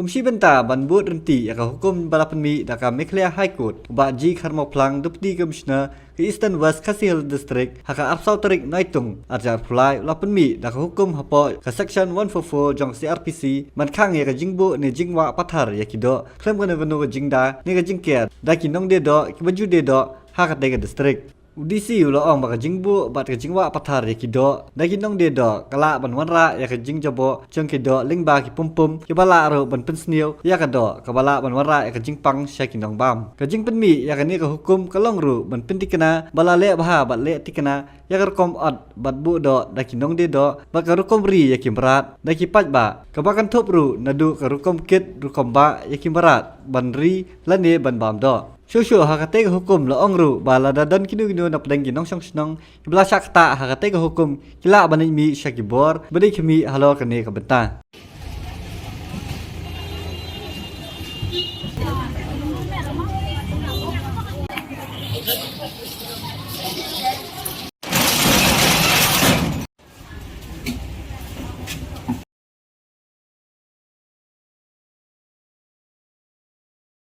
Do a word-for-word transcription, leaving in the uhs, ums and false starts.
Shi bynta ban bud ryntih ïa ka hukum ba la pynmih da ka Meghalaya High Court, u Bah G Kharmawphlang, Deputy Commissioner ka Eastern West Khasi Hills District, ha ka arphew saw tarik Naitung, arhajar arphew lai, u la pynmih da ka hukum hapoh ka Section one four four jong C R P C, ban khang ïa ka jingbuh ne jingwah pathar ïa ki doh khlem kano kano ka jingda ne ka jingker da ki nongdie doh kiba ju die doh ha katei ka district. U D C u la ong ba ka jingbuh bad ka jingwah pathar ïa ki doh da ki nongdie doh ka lah ban wanrah ïa ka jingjaboh jong ki doh lyngba ki pumpum kiba lah ruh ban pynsniew ïa ka doh kaba lah ban wanrah ïa ka jingpang sha ki nongbam. Ka jingpynmih ïa kane ka hukum ka long ruh ban pynthikna ba la leh bha bad leh thikna ïa ka rukom ot bad buh doh da ki nongdie doh bad ka rukom ri ïa ki mrad da ki paidbah, kaba kynthup ruh naduh ka rukom kit rukom bah ïa ki mrad ban ri lane ban bam doh. Shuh shuh ha katei ka hukum la ong ruh ba lada don kino kino na pdeng ki nongshong shnong kiba la shah ktah ha katei ka hukum, ki lah ban leit mih sha ki bor ba dei khmih halor kane ka bynta.